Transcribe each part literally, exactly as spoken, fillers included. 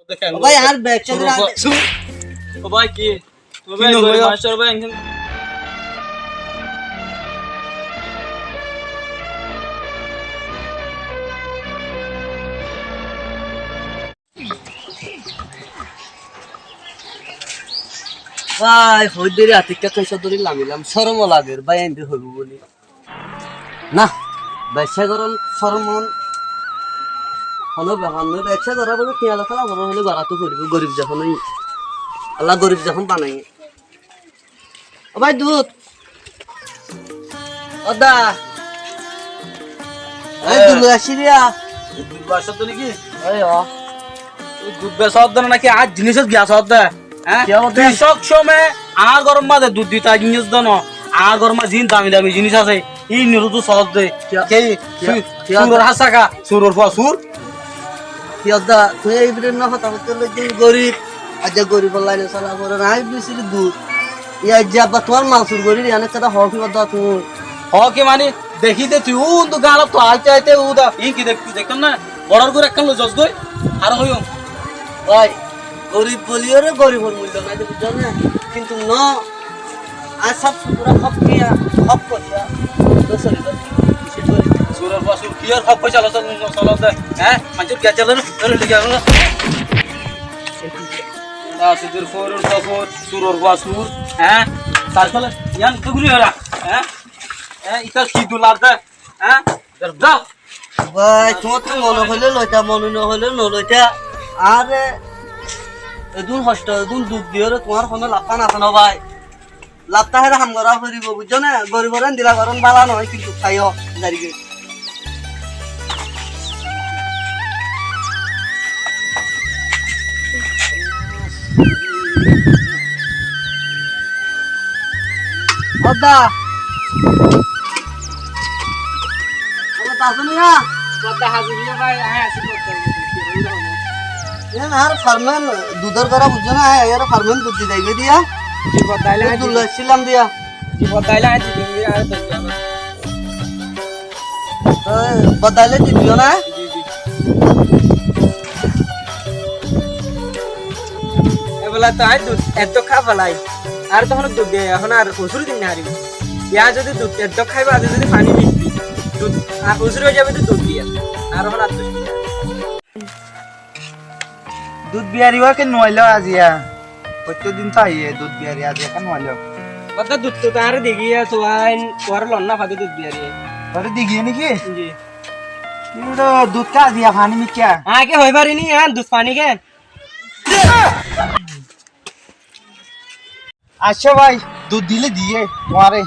Ó bái, añár beg córi añár. Ó bái, ki? Ó bái, ki gorib manúic, ó bái, engán. Bái, hoóidde eri atikká kaisá dóri lamilam, córom lager, bái, aññí hoibó bóli. Nah, bebsá gorón córom honó befar noó, bebsá gorá bóli tiañ lotá bóli gorá tó foribó, gorib zehón óiye. Allah gorib zehón banaiyé. Ó bái, dud. Ó da. Ei, dud loi aiccí de ya. Dud loi aiccí de niki? Ei, ó. Dud loi aiccí de naki? Ar zinis giya aiccí de. Há? Tui sob somoi añár góror mazé dud dito aiccí de no. Añár góror mazé zin dami dami zinis asé. Ín nirudú soódde. Kiyá? Kiyá? Suror hása ka, suror fua sur. Kiyá da, tui ei bidiyor mazé hotá hoitó loizzó gorib. Aijja goribor laine sola forer, aññí biciri dud. Aijja abba tuáñr mal sur gorir, yián ekkán hoó ki badda tui? Hoó ki mani, dekí de tui undu gañlottu aite aite uda. Ín ki dekí, dekí na? Boçor gori ekkán loi zos goi, ar hoiyum. Bái, gorib boli yóre goribor muillo nai de, buijjó né? Kintu no, añí sáf sutura hók diya, hók koriya, dóri dóri, kissú gorib. Suror fua sur, kiyór hók foisa loi solor de? Há? Maincór giyá cóle na, cóle loi giyá cóle. Suror fua sur, suror fua sur, há? Sar sóle, yián to guli hora, há? Há? Ita ki dular de? Há? Dor, dor. Bái, tuáñrtu mone hoilé loitá, mone no hoilé no loitá. Are, edún hosto, edún duk diyóre tuáñr honó lafán asé no bái? Lafta héra ham gorá foribó, buijjó né? Goribor endilla gorón bála noó, kintu háiyo, zarigói. Ó da. Ó da, asó né? Ó da, házir né bái, aññí así korte. Yián añár farmen dudor gora, buijjó né? Aññí añár farmen dud di zaigói diya. Ji, boddaile dud loi aicílam diya. Ji, boddaile aññí di diyum, añár dud di. Ói, boddaile di diyó na? Ji, ji. Ebolla to aññí dud eddúa hái felai. Ar to honó dud de, ehón ar hosúri din no faribo. Yián zodi dud eddúa hái, baade zodi faní di di, dud ar hosúri ói zaibo de dud diya. Ar ehón ar dud diya. Dud biyari wá ken no ailó aziya? Fottí din to aiyé, dud biyari aziya ken no ailó? Bada dud to tuáñre digiyé, tuáñr, tuáñre lon no fade dud biyari. Tuáñre digiyé niki? Ji. Kintu dud ká aziya faní mikká? Aññí ki hoi fari ni, añár dud faní ken? Accá bái, dud dilé diyé tuáñre,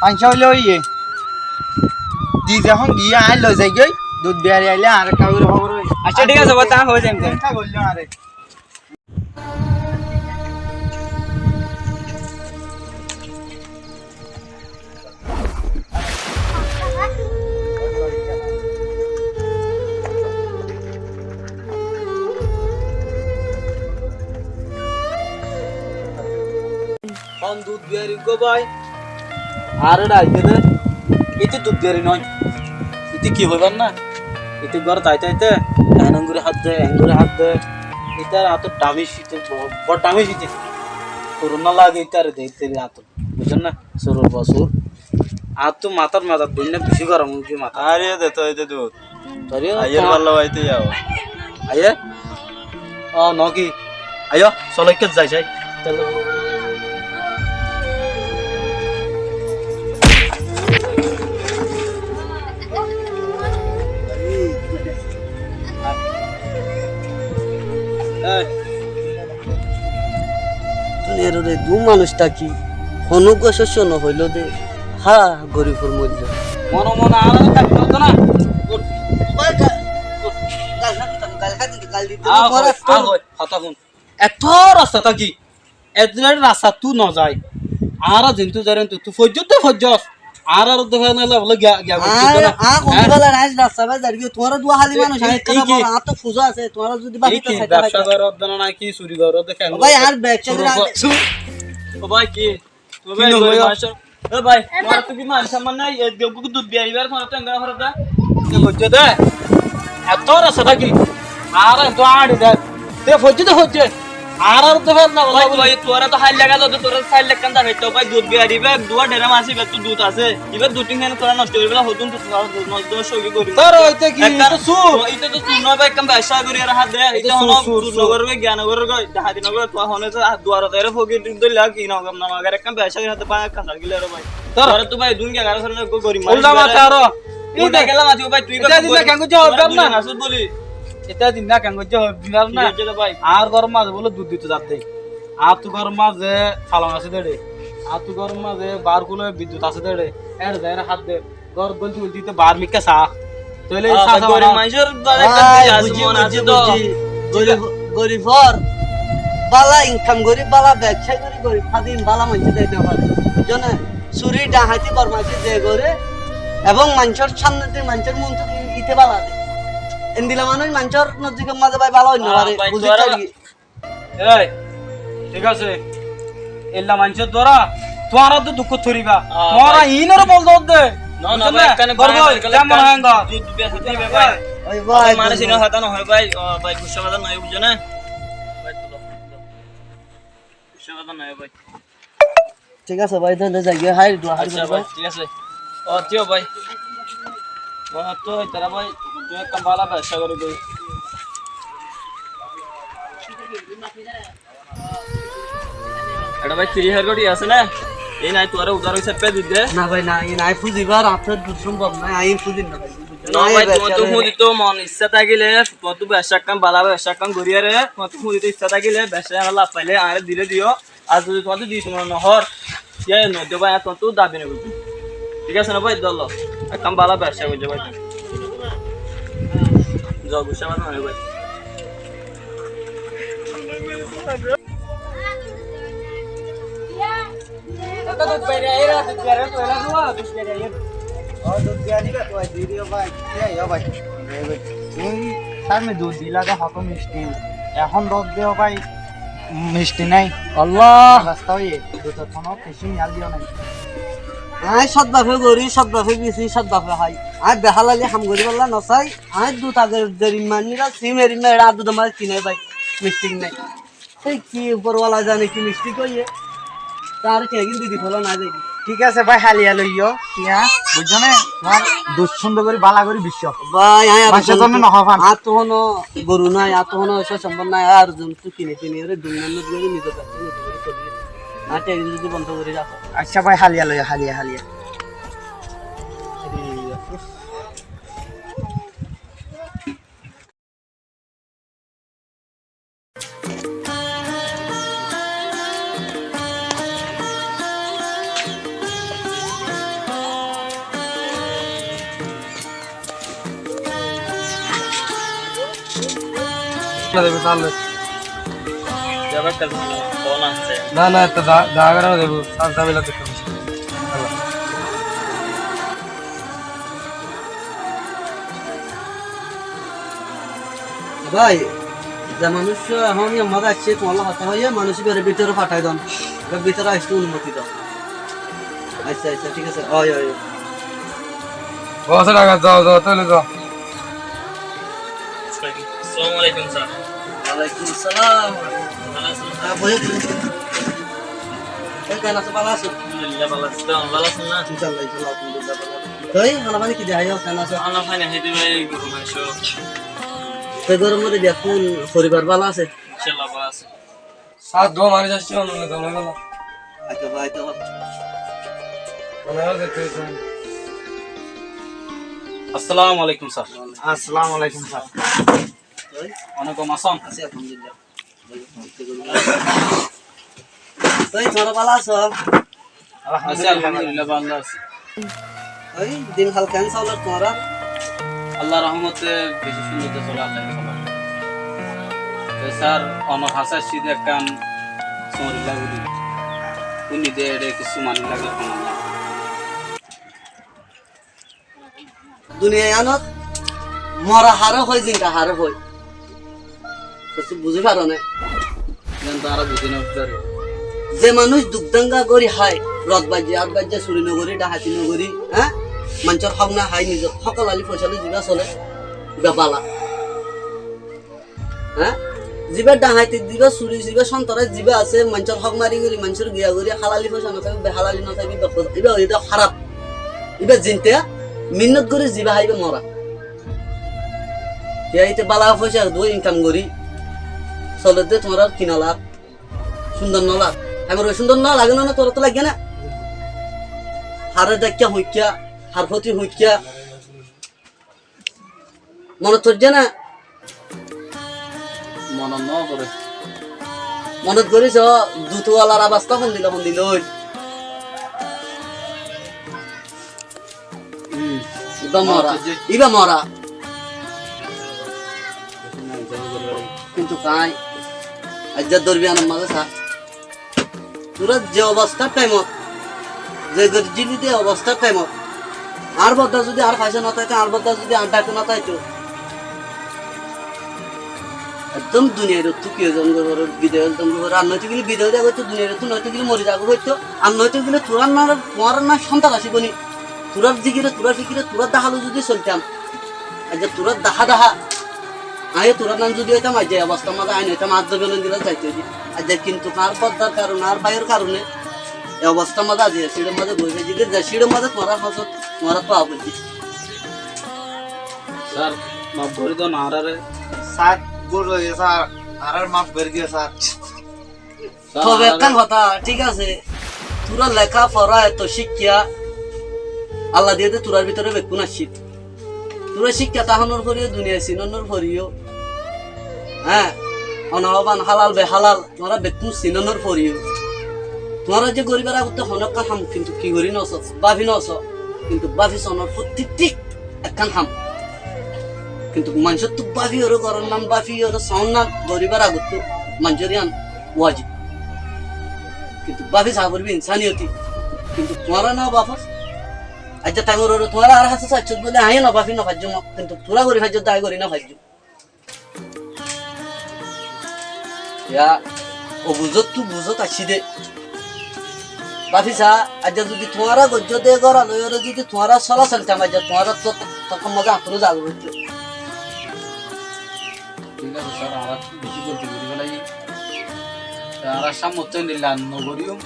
fañsá óile óiye. Di zehón giyé aññí loi zaigói, dud biyari ailé añáre ekká gorí hóbor óiye. Accá, thík asé, bata, hoi zaiyum. Ekká goilló añáre. Hon dud biyari uggwá bái? Añáre dhaike de, ite dud biyari noó. Ite ki hoibar na? Ite górot aite aite, ehón engori hádde, ehón engori hádde. Itar añáttu dhamis ite, bor dhamis ite. Korona lage itare de, ite añáttu. Buijjón na? Suror fua sur. Añáttu matár mazé dóinna beci gorom óiye matá. Añáre de toi de dud. Tori o aiyér to bála baite yao. Aiyé? O, no ki? Aiyó, solo ekká zai sai. Solo. Ei. Duniyar ore dui manúic táki, honó uggwá cócco no hoiló de, há, goribor moijjé. Mone mone añára táki hoito na. Uth. Gal há dito, gal há dito, gal dito. Aó, aó, hotá hún. Etó rasta táki, etó rasta tui no zai. Añára zintu zai, tui foijjós de foijjós. Añárar uddúa fán óile bóle giya, giya goijjós de na. Añá, añá hono bela añí rasta bái zar giyé, tuáñra dua háli manúic, añí ekkán bála, añár to fuza asé, tuáñra zodi báfi ta saita bebsa goró de na, naki suri goró de, keén goró de? Ó bái, añár beg córi añár de. Ó bái, ki? Ó bái, tuáñra to ki man somman nai? E dud biyari bar tuáñra to engori goró de? Ki goijjó de? Etó rasta táki. Añára etó añári de. Te foijjé de foijjé. Ar ar to fel na, bái, boli. Tuáñra to háil laga to, tuáñra sáil laga kán dahai to, bái, dud biyar ibá, duwa dheram asé, ibá to dud asé. Ibá dud tin kán tuáñra nosto gorí fela, hodún to tuáñra dud nosto gorí. Tor ite ki, ite to sur. Ite to sur no, bái, ekkán bebsá gorí ar há de. Ite sur, sur, sur no gorí, giyan no gorí, dahai no gorí, tuáñra hone to duar ot ere fokir dud dilla ki no gom na magar ekkán bebsá gorí há de, bái, kasar gile re, bái. Tor. Tuáñra to, bái, dun giyan gorí, gorí mari. Ulda mata aro. Ulda gela mati, bái, tui ite din na keén goijjé hoibar na? Asud boli. Ite din na keén goijjé hoibar na? Ki hoiyé de bái? Añár góror mazé bóle dud dito zatte. Añáttu góror mazé salon asé de re. Añáttu góror mazé bar kule biddut asé de re. Ere zaiyóre há de. Gór gólti gólti te bar mikká sa. Tóile ah, sasa gorib bana. Maincór dóre ekta bái, dil asé, buijjí, mon buijjí, asé to. Buijjí. Gorib, goribor bála inkam gorí, bála bebsá gorí, gorib fadin bála maincé dito fare. Buijjó né? Suri, dahaiti, bormaci ze goré, ebong maincór sámne di maincór muúntu ite bála de. Endilla manúic maincór nozzikor mazé bái bála ói no fare, bái, buzí tuáñra fari. Ei, thík asé. Eilla maincór duara tuáñra to duk gorí fariba. Ah, tuáñra bái. Iínoré bol dór de. No, no, buzó bái, né? Ekkán buzó, bái, bái, ekkán buzó, bái. Dud biyar hotá bái. Oi, bái, mane buzó. Sino hotá no hoó, bái. O, bái, guccá bazar no hoó, buzó né? Bái, tulo, tulo. Guccá bazar no hoó, bái. Thík asé bái, tóile zaigói, háir dua háir. Accá gorí bái, bái. Thík asé. Ó, tío bái. Ó, tó, itara bái, tui ekkán bála bebsá gorí de. Eçé bái, tiri háir gorí asé né? Ei nai, tuáñre udár ói sáppe di de. Na bái, na, ei nai, fúzibar añár dusmon bab nai, añí fúzir na bái. No bái, tuáñttu fúzito mon issá tákile, tuáñttu bebsá ekkán, bála bebsá ekkán goríyore, tuáñttu fúzito issá tákile, bebsá ekkán laf faile, añáre dile diyo. Ar zodi tuáñttu dito mone no hoór, yá no diyo bái, añí tuáñttu dabi no goijjum. Thík asé né bái, dóro. Ekkán bála bebsá goijjó bái. Zo, guccá bazar no hoó bái. Ó, dud biyar niba, tuáñra di diyo bái. Ki ó bái? Ei, sámne dud dila de, hotó misti. Ehón dud diyo bái, misti nai. Allah. Rasta óiye, dud ot honó kessú miyal diyo nai. Añí sót bafe gorí, sót bafe besi, sót bafe hái. Añí behálaili ham goríbolla no sai. Añí dud age deri manira, sim eri mera, dud mazé ki nai bái, misti nai. Ei ki, upor wala zane ki misti hoiye. Tar ki ekdin didi felo na deki. Thík asé bái, háliya loiyo. Kiya? Buijjó né? Tuáñr dud cúndor gorí, bála gorí biccó. Bái, añí ar maincór zontu, no hoó fán. Añáttu honó goru nai, añáttu honó sói sombol nai, ar zontu kini kini ore duniyair moiddé nizor gatté nizor gorí soli. Añáttu ekdin zodi bondo gorí rakó. Accá bái, háliya loiyo, háliya, háliya. না, না, একটা দা-, দাগ আর দেবো, আর ঝামেলা দেখতে হবে। Bái, ze manúic ehón iyór mazé aiccé, tuáñlla hotá hoiyé, manúic ibáre bútore fathái don. Ibár bútore aisté onumoti do. Accá, accá, thík asé. Ói, ói, ói. Ó, accá, thík asé, zao, zao, tóile zao. Assalamu alaikum, sir. Walaikum assalam. Bála asón? Há, boiyó, boiyó. Ei, keén asó? Bála asó? Alhamdulillah, bála así. Tuáñra bála asón né? Inshallah, inshallah, alhamdulillah, bála así. Toi, hána faní ki di háiyo, keén asó? Hána faní hái de bái, goru mañs. Toi, góror modde beggún foribar bála asé? Inshallah, bála asé. Saat dua manúic aiccé, onno zone bála. Aicca, bái, to. Assalamu alaikum, sir. Assalamu alaikum, sir. Toi? Onno gom asón? Así, alhamdulillah. Toi, tuáñra bála asó? Así, alhamdulillah, bála así. Toi, din hal keén soler tuáñra? Allar rohmote beci cúndor soler, Allar rohmote. Toi, sir, onor hañsé aiccí de ekkán sóri lagilé. Fúni de, ere kessú mani lage, fúnilla. Duniyai yíanot mora haré hoó, zinda haré hoó. Kessú buzí faro né? Yián tuáñra buzí no faro. Ze manúic duk danga gorí hái, rot baijjé, át baijjé, suri no gorí, dahati no gorí, há? Maincór hók no hái, nizor hók halali foicá loi zibá solé, ibá bála. Há? Zibá dhaháiti, zibá suri, zibá sontarai, zibá asé, maincór hók mari gorí, maincór giya gorí, halali foicá no táibo, behalali no táibo, ibá, ibá óilde háraf. Ibá zinte minnot gorí zibá háibo mora. Kiyá ite bála foicá dua inkam gorí, soledde tuáñrar ki no lage? Cúndor no lage? Hámor cúndor no lage né, tuáñrattú lage né? Hare daikká hoikká, har foti hoikká. Monot foijjé né? Monot no foré. Monot gorí so, dutuwalar abasta hondilla hondilla óil. Hmm. Ibá mora. Monot foijjé. Ibá mora. Kintu kái, aijja dorbiyanor mazé sa. Tuáñra ze obostár thaimot, ze gorijjili de obostár thaimot, añár bodda zodi añár foicá no táito, añár bodda zodi añár dhak no táito, ekdom duniyair ottú ki ói zagói, bidai ói zagói, ar noóito gile bidai ói zagói, noóito gile mori zagói hoito, ar noóito gile tuáñrar na, tuáñrar na sontan asibó ni, tuáñrar zikire, tuáñrar fikire, tuáñrar dahalo zodi soltam, aijja tuáñrar dahá dahá, añí tuáñrar nan zodi óitam, aijja e obostár mazé añí no óitam, añár zobin endilla zaito óiye. Aijja kintu añár boddar karone, añár báiyor karone, e obostár mazé aijja e siçor mazé boi táki, ze siçor mazé tuáñra fosó, tuáñrattú awa foijjé. Sár, maf gorí do na añáráre. Sár, bul ói giyé sár, añáráre maf gorí diyo sár. Tobe ekkán hotá, thík asé, tuáñra leká fora eto cíkka, Allah diyé dé tuáñrar bútore bekkún accíl. Tuáñra cíkka tákanor foriyó, duniyai sinónor foriyó, há, one óiban halal behalal, tuáñra bekkún sinónor foriyó. Tuáñra ze goríbar agottú honó ekkán ham kintu ki gorí no só, báfi no só, kintu báfi sonor fottí thík ekkán ham. Kintu maincóttu báfi óre gorón nam, báfi óre soón nam, goríbar agottú maincór yián wajib. Kintu báfi saá foribó insaniyoti. Kintu tuáñra no báfo. Aijja thaimor óre tuáñra añár hásé saiccó bóli añí no báfi no faijjúm. Kintu tuáñra gorí faijjó dé añí gorí no faijjúm. Yá, o buzóttu buzót aiccí dé. Báfi sa, aijja zodi tuáñra goijjó dé góraloi óre zodi tuáñra sóla soltam, aijja tuáñrattú, tuáñrattú mazé añáttu zagói goijjó. Thík asé sár, añára bicí golti gorí félaiyi. Te añára sámmottú endilla no goríyum.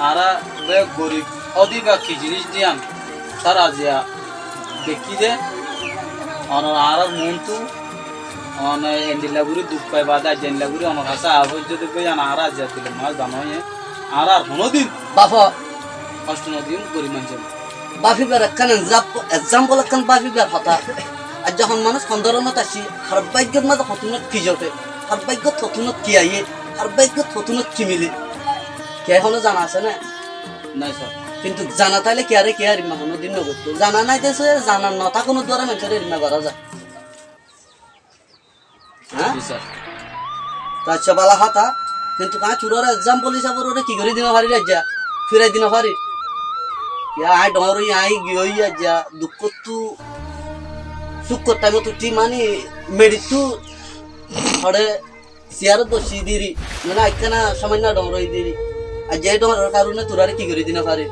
Añára bek gorib, ódiba ki ziníc diyan, sár aziya dekkí dé, onor añárar muúntu, one endilla gorí duk fai baade aijja endilla gorí onor hásé awa foijjé dé bái, añára aziya dile maá zano óiye, añára ar honódin báfo hosto no diyum gorib maincóre. Báfibar ekkán example, example ekkán báfibar hotá. Aijja hon manúic hondóronot aiccí, har báiggor mazé hotúnot ki zote, har báiggot hotúnot ki aiyé, har báiggot hotúnot ki milé, kiyá honó zana asé né? Nái sár. Kintu zana táile kiyáre kiyá erimma honódin no goittó. Zana nái dé sóiye, zana no tákonor duara maincóre erimma gorá za. Há? Ji sár. Te accá, bála hotá. Kintu añí tuáñrare example hísabe óre ki gorí di no farir aijja? Firai di no farir. Yá, añí dhoóñr óiyi, añí giyói aijja, dukkóttu, sukkór thaimot uthí mani, meçittú hoçé siyarot boccí diri, mane, aikkána samanno dhoóñr óiyi diri. Aijja e dhoóñror karone tuáñrare ki gorí di no farir?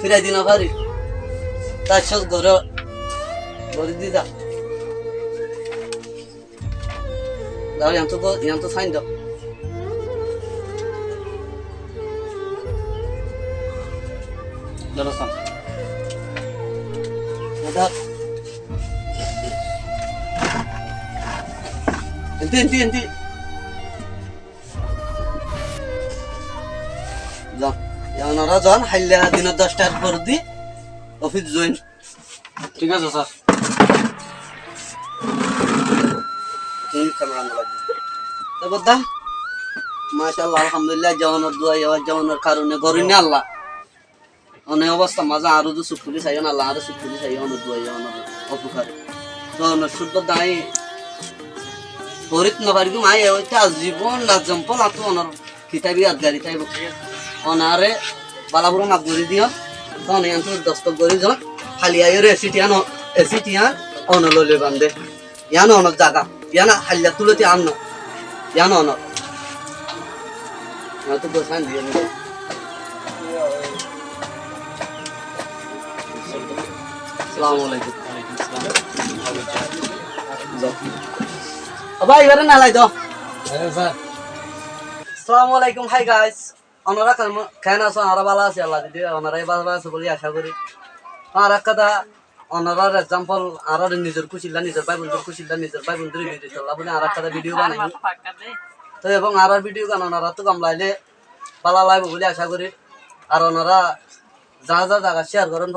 Firai di no farir. Te accá, goró, gorí di za. Dao, yián to go-, yián to sain dao. Doro san. Dao. Enti, enti, enti. Zao. Yián onora zon, hailla dinor doc tar por di office join. Thík asé, sár. Hm, camera no lagé. Te bodda? Mashallah, alhamdulillah, aijja onor duaye, aijja onor karone, goróinna Allah. One obosta mazé añáre de suk tuli saiyó na Allah, añáre suk tuli saiyó, onor duaye, onor upokare. Te onor cúddo dai horit no faridum, añí e hoite azibon lazam pol añáttu onor Kitab yadgari táibo. Onare bála fura maf gorí diyon. Tone yián tui dostok gorí zon. Hali aiyóre esít yián o-, esít yián ono loi loi bande. Yián onor zaga. Yián hailla tuloti anno. Yián onor. Yián to gosan diyon. Assalamu alaikum. Zok. Ó bái, ibáre nalai do. Assalamu alaikum, hi guys. Ónora kem-, ken asó? Añára bála así, Allah diyé, ónora bála asó buli acá gorí. Añára ekkán, ónorar example, añárar nizor kúcilla, nizor bái bondúr kúcilla, nizor bái bondúr bidecólla buli añára ekkán video banaiyí. Toi ebong añárar video gán ónorattú gom laile bála laibo buli acá gorí. Ar ónora za za zaga share gorón,